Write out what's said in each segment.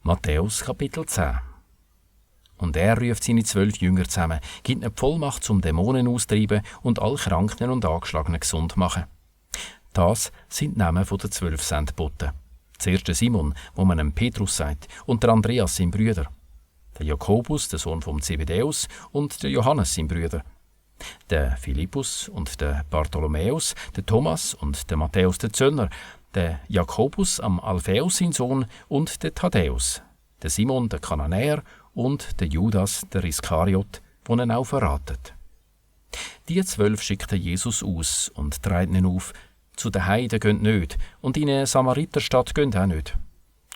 Matthäus Kapitel 10. Und er ruft seine 12 Jünger zusammen, gibt ihnen die Vollmacht zum Dämonen austreiben und alle Kranken und Angeschlagenen gesund machen. Das sind die Namen der 12 Sendboten. Zuerst der Simon, wo man ihm Petrus sagt, und der Andreas, sein Brüder. Der Jakobus, der Sohn von Zebedäus, und der Johannes, sein Brüder. Der Philippus und der Bartholomäus, der Thomas und der Matthäus, der Zöllner, der Jakobus am Alphaeus, sein Sohn, und der Thaddäus, der Simon, der Kananäer, und der Judas, der Iskariot, der ihn auch verratet. Die 12 schickte Jesus aus und treiben ihn auf. Zu den Heiden geht nicht, und in eine Samariterstadt geht auch nicht.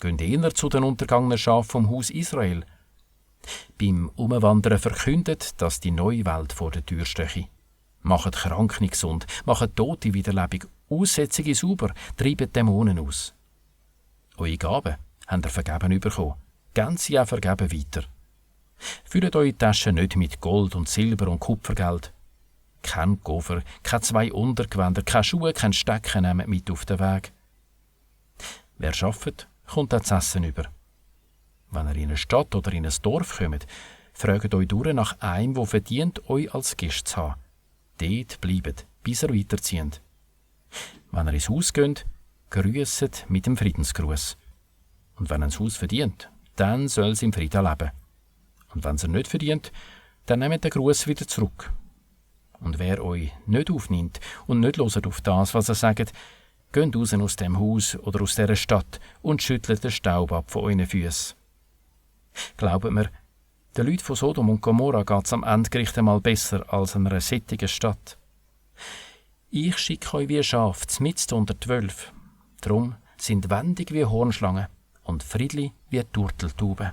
Geht eher zu den untergangenen Schafen vom Haus Israel. Beim Umwandern verkündet, dass die neue Welt vor der Tür stehe. Macht Kranke gesund, macht Tote wiederlebendig, Aussätzige sauber, treibt Dämonen aus. Eure Gaben habt ihr vergeben bekommen, ganz ja vergeben weiter. Füllt eure Taschen nicht mit Gold und Silber und Kupfergeld. Kein Koffer, keine 2 Untergewänder, keine Schuhe, kein Stecken nehmt mit auf den Weg. Wer arbeitet, kommt auch zu essen über. Wenn ihr in eine Stadt oder in ein Dorf kommt, fragt euch durch nach einem, der verdient, euch als Gast zu haben. Dort bleibt, bis ihr weiterzieht. Wenn ihr ins Haus geht, grüsset mit dem Friedensgruß. Und wenn ein Haus verdient, dann soll es im Frieden leben. Und wenn es nicht verdient, dann nehmt den Gruß wieder zurück. Und wer euch nicht aufnimmt und nicht hört auf das, was er sagt, geht raus aus dem Haus oder aus dieser Stadt und schüttelt den Staub ab von euren Füßen. Glaubt mir, den Leuten von Sodom und Gomorra geht es am Endgericht einmal besser als in einer sättigen Stadt. Ich schicke euch wie Schaf mitten unter 12. Drum sind wendig wie Hornschlangen und friedlich wie Turteltauben.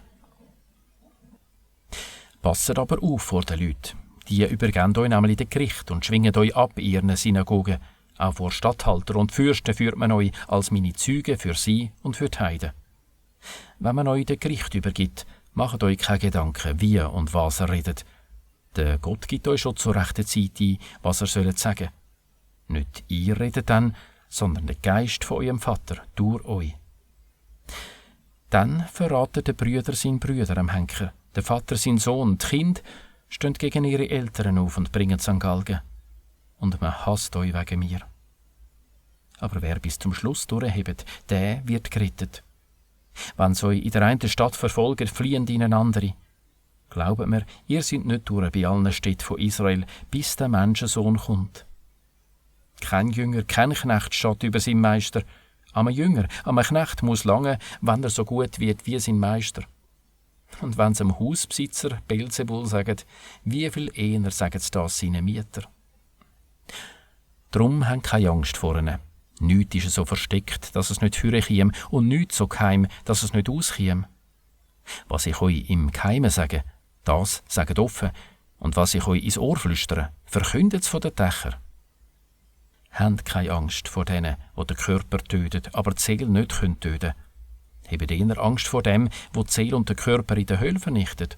Passet aber auf vor den Leuten. Die übergeben euch nämlich den Gericht und schwingen euch ab in ihren Synagogen. Auch vor Statthalter und Fürsten führt man euch als meine Zeugen für sie und für die Heiden. Wenn man euch den Gericht übergibt, macht euch keine Gedanken, wie und was er redet. Der Gott gibt euch schon zur rechten Zeit ein, was er sollt sagen. Nicht ihr redet dann, sondern der Geist von eurem Vater durch euch. Dann verratet der Brüder seinen Brüder am Henker, der Vater seinen Sohn, die Kinder stehen gegen ihre Eltern auf und bringen es an Galgen. Und man hasst euch wegen mir. Aber wer bis zum Schluss durchhebt, der wird gerettet. Wenn sie euch in der einen Stadt verfolgen, fliehen in eine andere. Glaubt mir, ihr seid nicht durch bei allen Städten von Israel, bis der Menschensohn kommt. Kein Jünger, kein Knecht steht über seinen Meister. Am Jünger, am Knecht muss lange, wenn er so gut wird wie sein Meister. Und wenn sie dem Hausbesitzer Beelzebul sagen, wie viel eher sagen sie das seinen Mieter? Drum habt keine Angst vor ihnen. Nichts ist so versteckt, dass es nicht vorkäme, und nichts so geheim, dass es nicht auskäme. Was ich euch im Geheimen sage, das sagt offen, und was ich euch ins Ohr flüstere, verkündet es von den Dächern. Habt keine Angst vor denen, die den Körper töten, aber die Seele nicht töten können. Habt eher Angst vor dem, wo die Seele und den Körper in der Hölle vernichtet.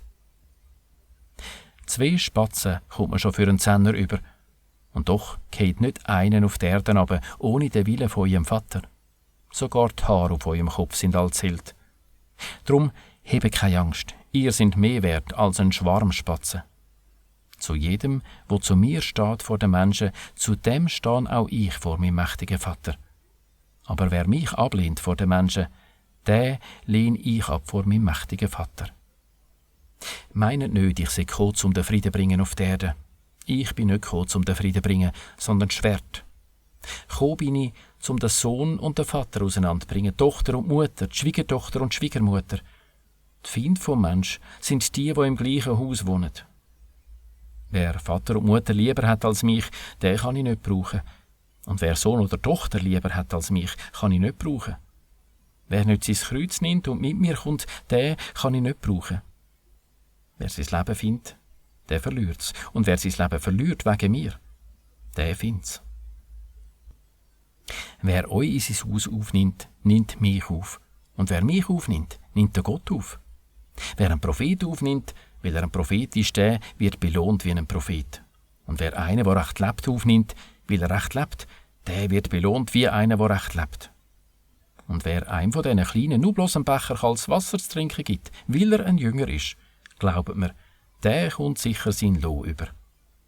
2 Spatzen kommt man schon für einen Zehner über. Und doch geht nicht einen auf die Erde runter, ohne den Willen von eurem Vater. Sogar die Haare auf eurem Kopf sind all zählt. Drum hebt keine Angst, ihr seid mehr wert als ein Schwarm Spatzen. Zu jedem, wo zu mir steht vor den Menschen, zu dem stehe auch ich vor meinem mächtigen Vater. Aber wer mich ablehnt vor den Menschen, den lehne ich ab vor meinem mächtigen Vater. Meint nicht, ich sei gekommen, um den Frieden zu bringen auf der Erde. Ich bin nicht gekommen, um den Frieden zu bringen, sondern das Schwert. Gekommen bin ich, um den Sohn und den Vater auseinanderzubringen, Tochter und Mutter, die Schwiegertochter und Schwiegermutter. Die Feinde vom Mensch sind die im gleichen Haus wohnen. Wer Vater und Mutter lieber hat als mich, den kann ich nicht brauchen. Und wer Sohn oder Tochter lieber hat als mich, kann ich nicht brauchen. Wer nicht sein Kreuz nimmt und mit mir kommt, den kann ich nicht brauchen. Wer sein Leben findet, der verliert es. Und wer sein Leben verliert wegen mir, der findet es. Wer euch in sein Haus aufnimmt, nimmt mich auf. Und wer mich aufnimmt, nimmt der Gott auf. Wer einen Prophet aufnimmt, weil er ein Prophet ist, der wird belohnt wie ein Prophet. Und wer einen, der recht lebt, aufnimmt, weil er recht lebt, der wird belohnt wie einer, der recht lebt. Und wer einem von diesen Kleinen nur bloß einen Becher kaltes Wasser zu trinken gibt, weil er ein Jünger ist, glaubt mir, der kommt sicher sein Lohn über.